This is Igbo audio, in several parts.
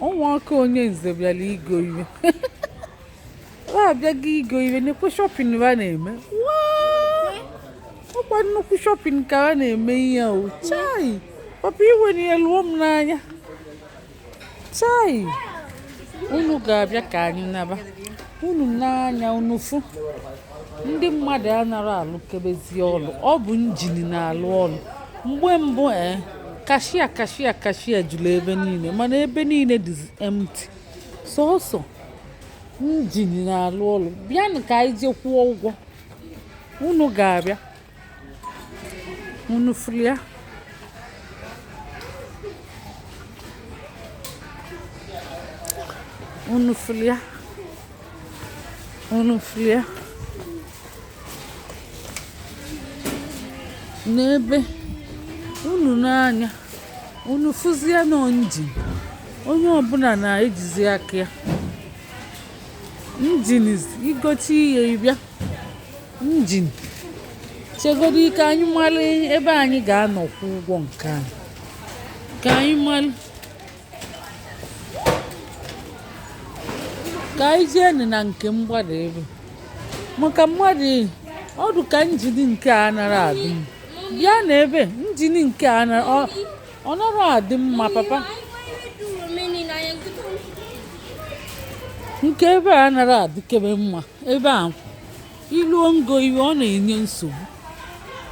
Ụmụaka onye nze bịara igo ive. Ha abịago igo ive. Nekwe shopping ha na-eme. Ọkwa nnukwu shopping ka ha na-eme ihe o. Chai! Papa, iwe na ihe lụọ m n'anya. Chai! Unu ga-abịa ka anyị naba. Unu n'anya, unu fụ. Ndị mmadụ anara alụkebezi ọlụ. Ọ bụ engine na-alụ ọlụ. Mgbe mbụ, ee, cashier, cashier, cashier juru ebe niile, mana ebe niile dịzi empty. Sọsọ engine na-alụ ọlụ. Bịanụ ka anyị jee kwụọ ụgwọ. Unu ga-abịa. Unu fụrụ ya? Unu fụrụ ya? Unu fụrụ ya? N'ebe unu n'anya, unu fụzie nọ engine. Onye ọbụla na-ejizi aka ya. Engine igote ihe, ịbịa engine. Chegodo ike, anyị mara ebe anyị ga-anọ kwụ ụgwọ nke anyị. Ka anyị mara. Ka anyị jeenụ na nke mgbada ebe. Maka mmadụ ọdụ ka engine nke a nara adị mma. Bịa na ebe engine nke a nara ọ nara adị mma, papa. Nke ebe a nara adịkebe mma. Ebe a iluo ngo iwe, ọ na-enye nsogbu.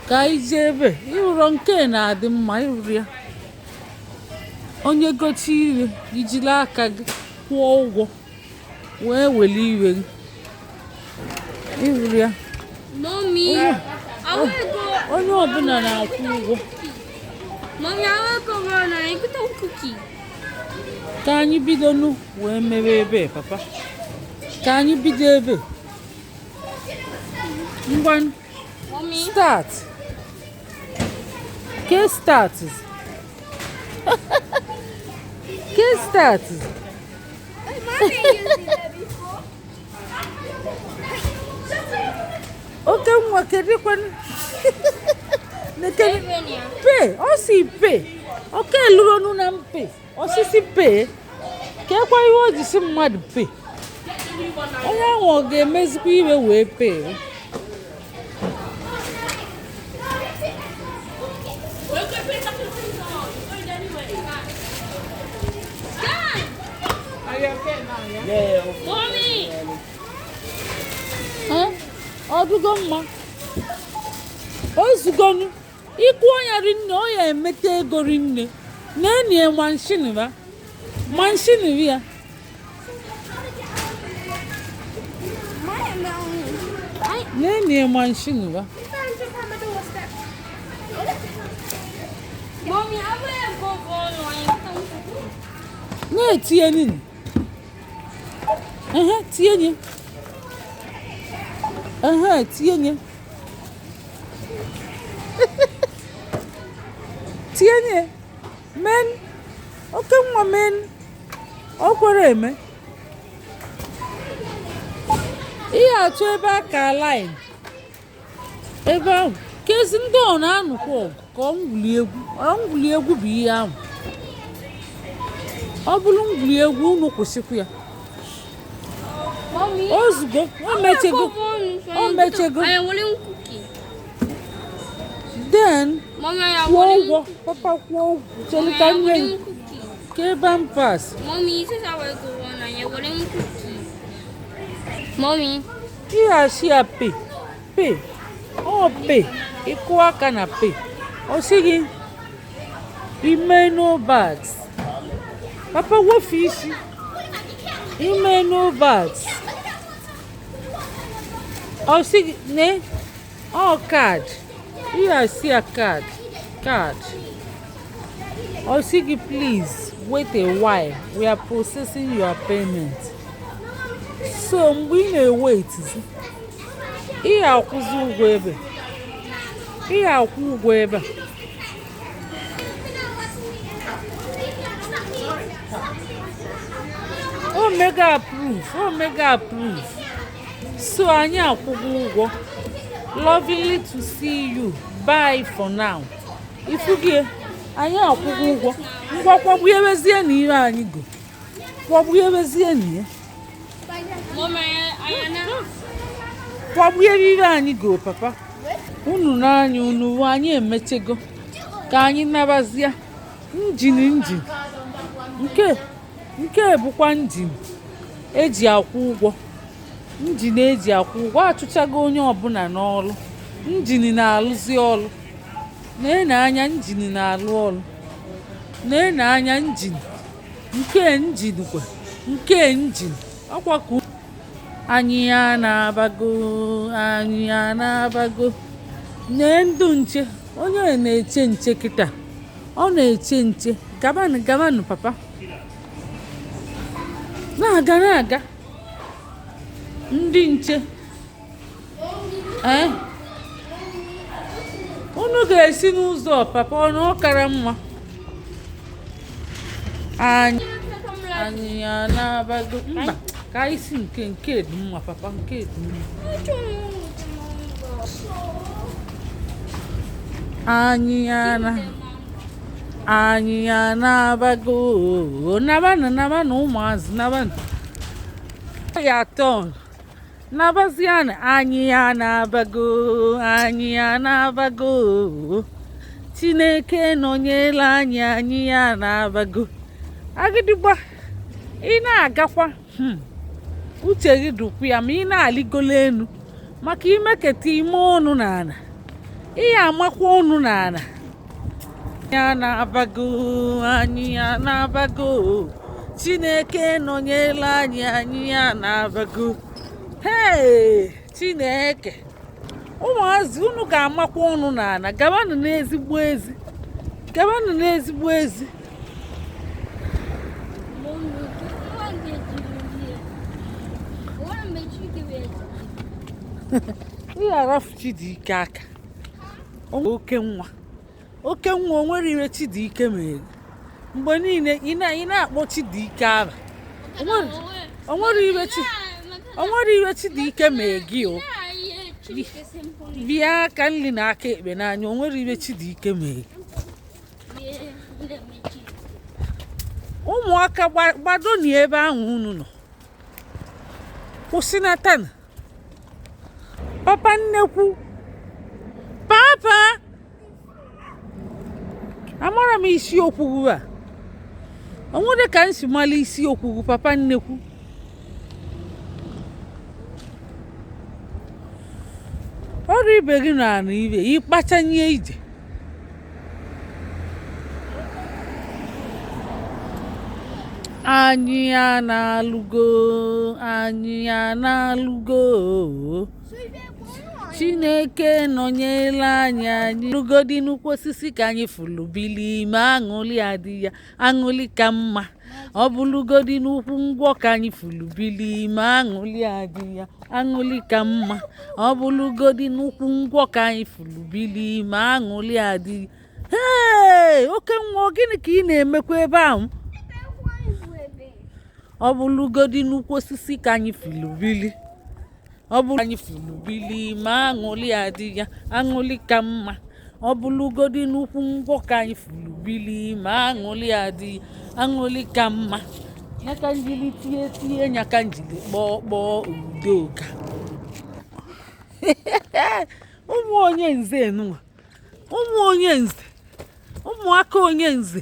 Ka anyị jee ebe ịhụrụ nke na-adị mma. Ịhụrụ ya, onye gote iwe, ijiri aka gị kwụọ ụgwọ wee were iwe gị. Ịhụrụ ya? Mommy, I want to go. Onye ọbụla na-akwụ ụgwọ. Mommy, I want to go run and get a cookie. Ka anyị bidonu wee mewe ebe, papa. Ka anyị bido ebe. Ngwa. Mommy. Start ke start ke start. Mommy used it before. Oke nwa, kedu kwanụ? Nekene. Pay, ọ si pay. Oke eluronu na mpe osisi pay. Ka ekwa ihe o ji si mmadụ pay. Onye ahụ ọ ga-emezikwa iwe wee pay? Mommy. Eh? Ọ dụgo mma, o zugonu. Ịkwụọ ya rinne, ọ ya emeta ego rinne. Na-enye machine ba, machine ya. Na-enye machine ba. Mommy, I want to go run and get a cookie. Na-etinye nini. Ehe, tinye nye. Ehe, tinye nye, tinye nye. Men oke nwa, men o kwere eme. Ihe achọ ebe aka line ebe ahụ kezi. Ndị ọ na-anụkwa ọgụ ka ọ ngwuli egwu. Ọ ngwuli egwu bụ ihe ahụ. Ọ bụrụ ngwuli egwu, unu kwụsịkwa ya. Mommy. Ozugbo o mechego, o mechego. I want a cookie. Then Mommy, I kwụọ want ụgwọ, papa, kwụọ ụgwọ. Chere ka I nye want gị a cookie. ka ebe m pass. Mommy, this is how I go on and I want a cookie. Mommy. Ịghachi ya pay, pay, ọ pay. Ịkụ aka na pay, ọ sị gị ime no bags. Papa, wefu isi. Ime no bags, ọ sị gị ne ọ card. Ịghachi ya card, card. Ọ sị gị, "Please wait a while, we are processing your payment." So mgbe ị na-ewetizi, ị ga-akwụzi ụgwọ ebe. Ị ga-akwụ ụgwọ ebe a. O mega approve, o mega approve. So anyị akwụgo ụgwọ. Lovely to see you, bye for now. Ifugie. Anyị akwụgo ụgwọ. Ngwa, kwagbuebezie na ihe anyị go, kwagbuebezie na ya. Mama, anyị na Kwagbuere ihe anyị go. Papa, unu n'anya unu hụ, anyị emechego, ka anyị nabazie. Engine, engine nke bụkwa engine eji akwụ ụgwọ, engine eji akwụ ụgwọ. Achụchago onye ọbụla n'ọlụ. Engine na-alụzi ọlụ. Na-ene anya, engine na-alụ ọlụ. Na-ene anya, engine nke engine kwa nke engine ọkwa ka anyị ya na-abago, anyị ya na-abago. Nee ndụ nche, onye na-eche nche kịta, ọ na-eche nche. Gabanụ, gabanụ, papa na-aga, na-aga. Ndị nche, ee, unu ga-esi n'ụzọ papa, ọ na ọ kara mma. Anyị ya na-abago. Mba, ka anyị si nke dị mma, papa, nke dị mma. Anyị ya na-abago. Nabanụ, nabanụ, ụmụazị, nabanụ ya tọn, nabazianụ. Anyị ya na-abago, anyị ya na-abago. Chineke nọnyere anyị, anyị ya na-abago. Agịdịgba, ị na-agakwa, uche gị dụkwa ya, ma ị na-alịgolo elu maka imeketa ime ọnụ n'ala, ị ya amakwa ọnụ n'ala. Ya na-abago, anyị ya na-abago. Chineke nọnyere anyị, anyị ya na-abago. Hei, Chineke! Ụmụazị, unu ga-amakwa ọnụ n'ala. Gabanụ n'ezigbo ezi, gabanụ n'ezigbo ezi. Mommy, nwa ga-ejiri nwa mechi gị wee. Ị ga-arafu Chidike aka. Oke nwa, oke nwa, o nwere iwe Chidike mere. Mgbe niile ị na-akpọ Chidike aba. O nwere iwe Chidike mere gị o. Bịa aka nri na aka ekpe n'anya, o nwere iwe Chidike mere. Ụmụaka, gbadoni ebe ahụ unu nọ, kwụsịnatana. Papa nnekwu, papa, amara m isi okwu gị a. O nwere ka m si mara isi okwu gị, papa nnekwu? Ọrụ ibe gị na-anụ ibe ịkpachanye ije. Anyị ya na-alụgo, anyị ya na-alụgo. Chineke nọnyere anyị. Anyị lụgodi nnukwu osisi ka anyị fụlụ bili ma aṅụli adị ya, aṅụli ka mma. Ọ bụlụgodi n'ukwu ngwọ ka anyị fụlụ bili ma aṅụli adị ya, aṅụli ka mma. Ọ bụlụgodi n'ukwu ngwọ ka anyị fụlụ bili ma aṅụli adị. Hee, oke nwa, gịnị ka ị na-emekwa ebe ahụ? Ọ bụlụgodi nnukwu osisi ka anyị fụlụ bili, ọ bụrụ anyị fụlụ bili ma aṅụli adị ya, aṅụli ka mma. Ọ bụlụgodi n'ukwu ngwọ ka anyị fụlụ bili ma aṅụli adị, aṅụli ka mma. Nyaka njili tie tie, nyaka njili kpọọ kpọọ, udoka. Ụmụ onye nze nụwa, ụmụ onye nze, ụmụaka onye nze.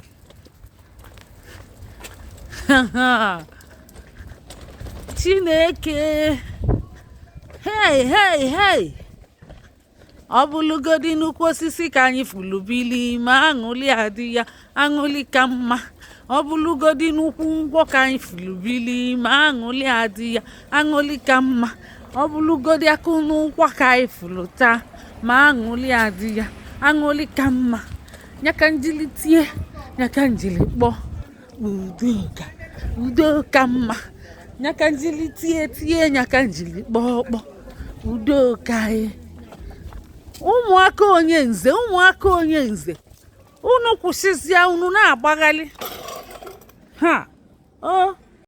Chineke! Hei, hei, hei! Ọ bụlụgodi nnukwu osisi ka anyị fụlụ bili ma aṅụli adị ya, aṅụli ka mma. Ọ bụlụgodi n'ukwu ngwọ ka anyị fụlụ bili ma aṅụli adị ya, aṅụli ka mma. Ọ bụlụgodi akụ n'ụkwa ka anyị fụlụ taa ma aṅụli adị ya, aṅụli ka mma. Nyaka njili tie, nyaka njili kpọọ, udoka, udo ka mma. Nyaka njili tie tie, nyaka njili kpọọ kpọọ, udoka anyị. Ụmụaka onye nze, ụmụaka onye nze, unu kwụsịzịa, unu na-agbaghalị ha o.